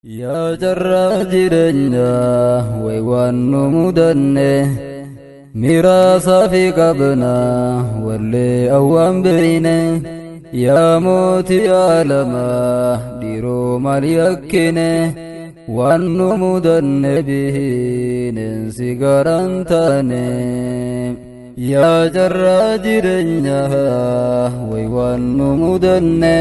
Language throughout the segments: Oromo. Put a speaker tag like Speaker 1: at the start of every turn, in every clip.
Speaker 1: Yaa carraa jireenyaa way waan nu mudanne miraasaa fi qabnaa wallee awwaan beeyne yaa mootii aalamaa dhiiroo maal yakkine waan nu mudanne bihineensi garaan taane. Yaa carraa jireenyaa way waan nu mudanne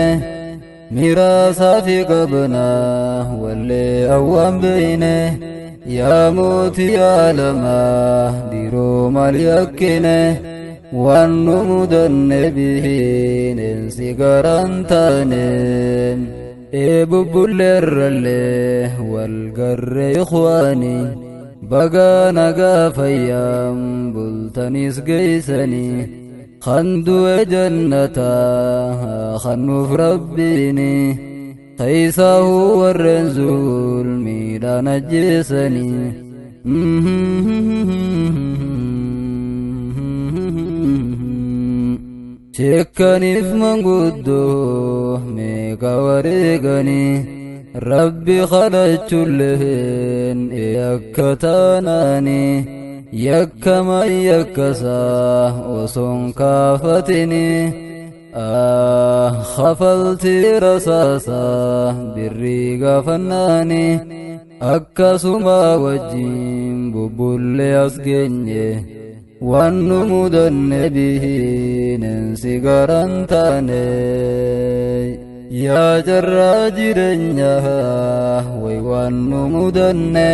Speaker 1: miraasaa fi qabnaa wallee awwaan beeyne yaa mootii aalamaa dhiiroo maal yakkine waan nu mudanne bihineensi garaan taane. Eebubbulleerrallee wal garree ikhwaanii bagaa nagaa fayyaan bultaniis geeysanii kan du'e jannataa kan nuuf rabbiini keeysaahuu warreen zulmiidhaan ajjeesanii. Sheekkaniif manguddoo meeqa wareeganii rabbi kadhachulleen yakka taanaanii yakkaman yakkasaa osoon kaafatini kafaltii rasaasaa birrii gaafannaani akkasuma wajjin bubbullee as geenye waan nu mudanne bihineensi garaan taane. Yaa carraa jireenyaa way waan nu mudanne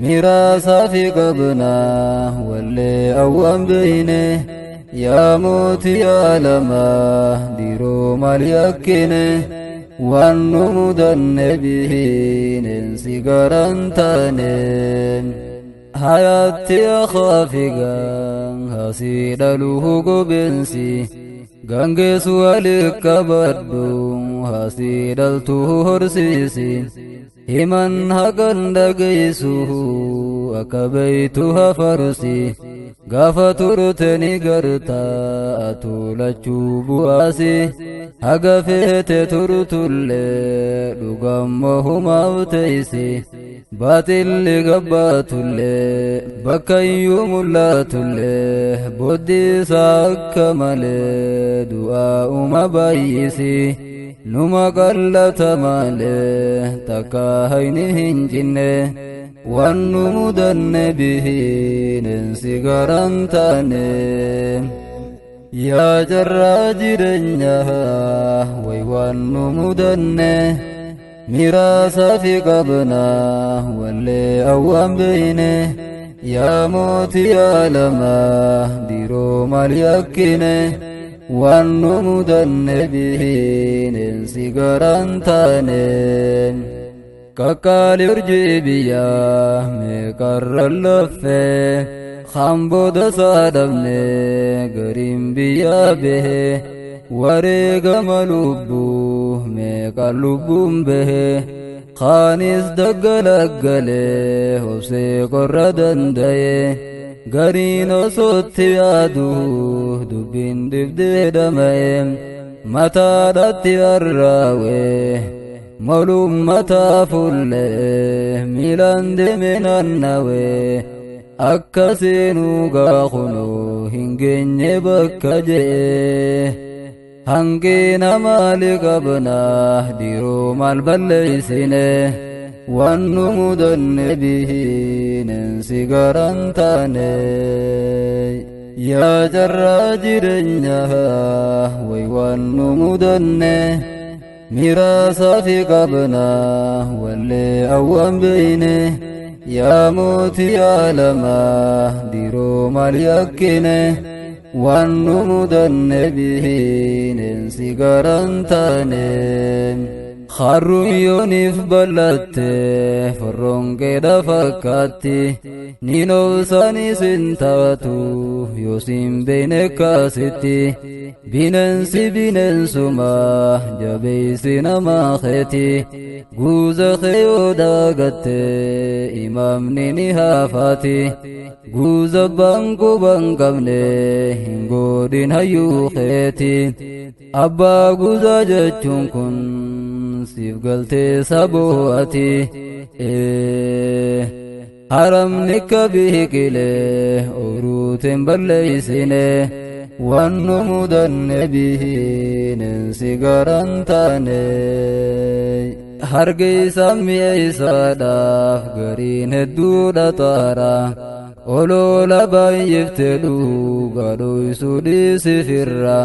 Speaker 1: miraasaa fi qabnaa wallee awwaan beeyne yaa mootii aalamaa dhiiroo maal yakkine waan nu mudanne bihineensi garaan taane. Hayaatti akaafigaan hasii dhaluhu gobeensi gangeessu waliin qabadhu hasii dhaltuu horsiisi himan haqan dhageessu akka beeytu hafarsi gaafa turte ni garta atuulachuu bu'aasi haga feete turtullee dhugammoo humaaf teeysi baaxilli gabbaatullee bakka iyyuu mul'atullee booddiisaa akka malee du'aa'uma baay'isi numa qallata malee takka hayni hin cinne waan nu mudanne bihineensi garaan taane. Yaa carraa jireenyaa way waan nu mudanne miraasaa fi qabnaa wallee awwaan beeyne yaa mootii aalamaa dhiiroo maal yakkine waan nu mudanne bihineensi garaan taane. Qaqqaali urjii biyyaa meeqarra laffee kan booda isaa dhabne gariin biyyaa bahe wareegama lubbuu meeqa lubbuun bahe kaanis daggalaggalee obsee qorra danda'e gariin osootti yaadu dubbiin dhibdee dhama'e mataadhaatti arraawe molum mataa fuullee miilaan deeme naannawe akka seenuu gaakunuu hin geenye bakka je'e. Hanqina maali qabnaa dhiiroo maal balleeysine waan nu mudanne bihineensi garaan taane. Yaa carraa jireenyaa way waan nu mudanne miraasaa fi qabnaa wallee awwaan beeyne yaa mootii aalamaa dhiiroo maal yakkine waan nu mudanne bihineensi garaan taane. Harruun yooniif bal'atte forroon qeedha fakkaatti niin obsaanis hin taatu yoos hin beeyne kaasitti bineensi bineensuma jabeeysi nama keeti guuza kee yoo daagatte imaamni ni hafaati guuza abbaan quban qabne hin godhin hayyuu keeti abbaa guuza jechuun kun Siif galtee sabo'ati haramni ka biqilee ooyiruutiin balleeysine waan nu mudanne bihiin si garan taane. Hargeysa mi'eeysaadhaaf gariin hedduudha xaara oloola baay'ifte dhuga dhoysuu dhiisifirra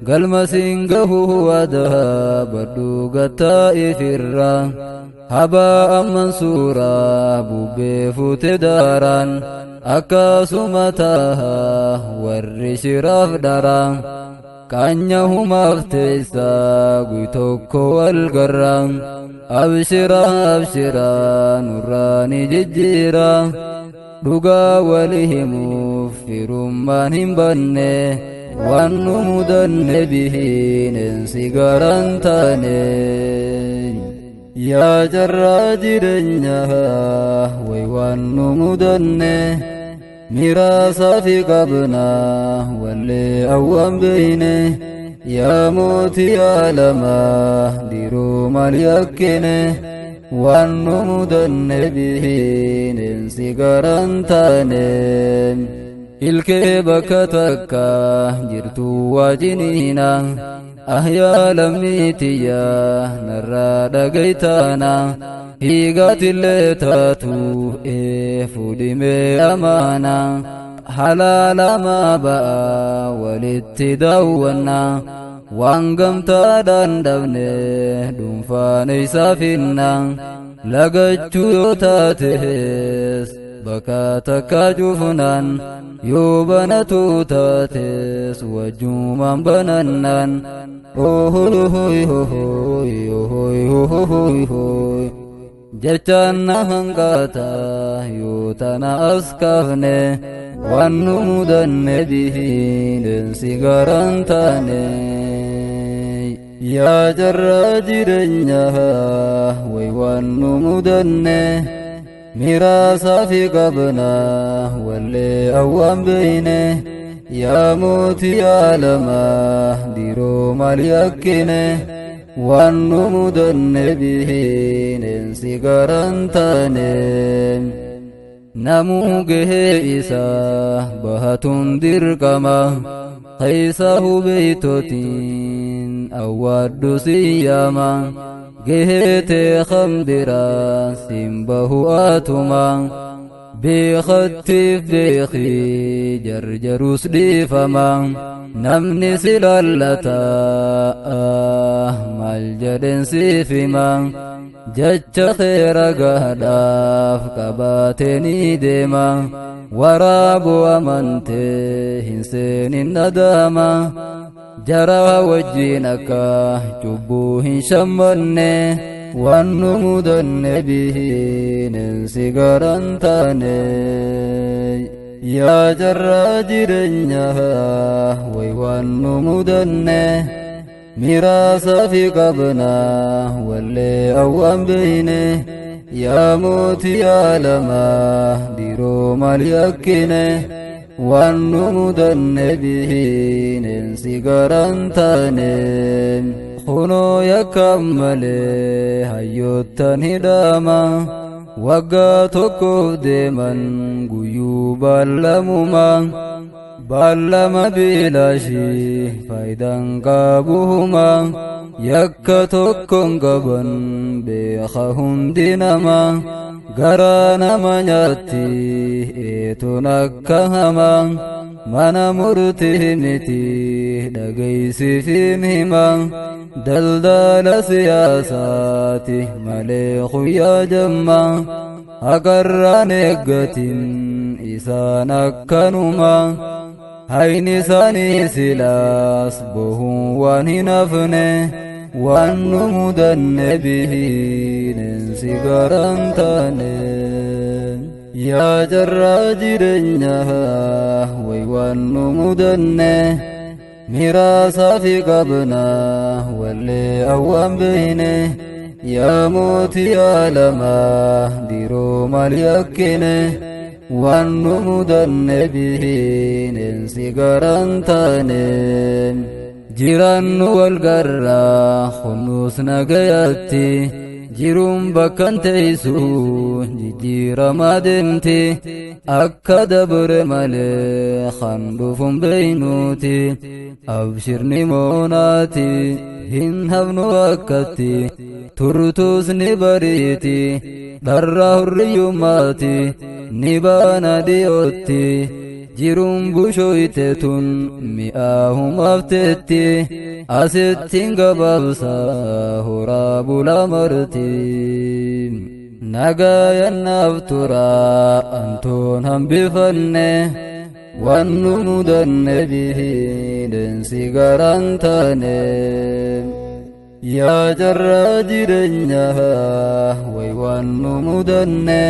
Speaker 1: galma siin gahuu wadaa badhuu gattaa'ifirra habaa mansuuraa bubbee fuute daaraan akkasuma taha warri shiraaf dhara qaanya humaaf teessaa guy tokko wal garra abshira abshira nurraa ni jijjiira dhugaa wali himuuf firummaan hin banne waan nu mudanne bihiin si garan taane. Yaa carraa jireenyaa way waan nu mudanne miraasaa fi qabnaa wallee awwaan beeyne yaa mootii aalamaa diroo maal yakkine waan nu mudanne bihiin si garan taane. Ilkee bakka takka jirtu waajiniina ahyaa lammiitiyya narraa dhagaytaana hiigatillee taatu ee fuudhimee amaana halaalamaa ba'a walitti daawwanna waan gamtaadhaan dhabne dhuunfaan isaa finna lagachuu yoo taates bakka takka cufnaan yoo banatu taates wajjumaan banannaan. Jechaan na hanqata yoo tana as kaafne waan nu mudanne bihiin si garan taane. Yaa carraa jireenyaa way waan nu mudanne miraasaa fi qabnaa wallee awwaan beeyne yaa mootii aalamaa diroo maal yakkine waan nu mudanne bihiin si garan taane. Namuu gahee isaa bahatuun dirqama keessa hubeytotiin awwaadhu siyyama gahee khamdira siin bahu atuma beekattiif beekii jarjarus dhiifama namni si lallata maal jedhen siif hima jecha keera gaadhaaf qabaatee ni deema waraabuu amantee hin seenin nadaama jara wajjin akka cubbuu hin shammanne waan nu mudanne bihiin si garan taane. Yaa carraa jireenyaa way waan nu mudanne miraasaa fi qabnaa wallee awwaan beeyne yaa mootii aalamaa diroo maal yakkine waan nu mudanne bihiin si garan taane. Kunoo yakkaan malee hayyoottan hidhama waggaa tokkoof deeman guyyuu baallamuma baallama bilaashii faayidaan qabuhuma yakka tokkoon qaban beeka hundi nama garaa nama nyaatti eetuun akka hama mana murtii miti dhageessisiin hima daldala siyaasaati malee guyyaa jamma haqarraan eeggatin isaan akkanuma hayni isaanii silaas bohuun waan hin hafne waan nu mudanne bihiin si garan taane. Yaa carraa jireenyaa way waan nu mudanne miraasaa fi qabnaa wallee awwaan beeyne yaa mootii aalamaa diroo maal yakkine waan nu mudanne bihiin si garan taane. Jiraannu wal garraa kunuus nagayatti jiruun bakkan teessu jijjiiramaa deemti akka dabre malee kan dhufuun beeynuuti abshirni moonaati hin hafnu akkatti turtuus ni bariiti dharraa hurriyyummaati ni baana dhiyootti jiruun bushooyte tun mi'aahumaaf teetti asittiin gabaabsa horaa bulaa marti. Nagayannaaf turaa antoon hambifanne waan nu mudanne bihiidhensi garaan taane. Yaa carraa jireenyaa way waan nu mudanne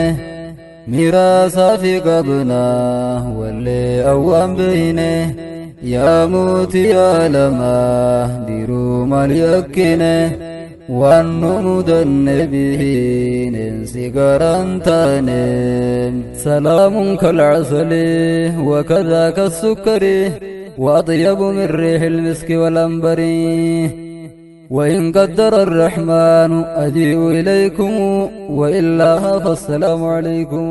Speaker 1: miraasaa fi qabnaa wallee awwaan beeyne yaa mootii aalamaa diruu maal yakkine waan nu mudanne bihiinensi garaan taane. سلام كالعسل وكذاك السكر وأطيب من ريح المسك والأنبر وإن قدر الرحمن أجيء إليكم وإلا فالسلام عليكم.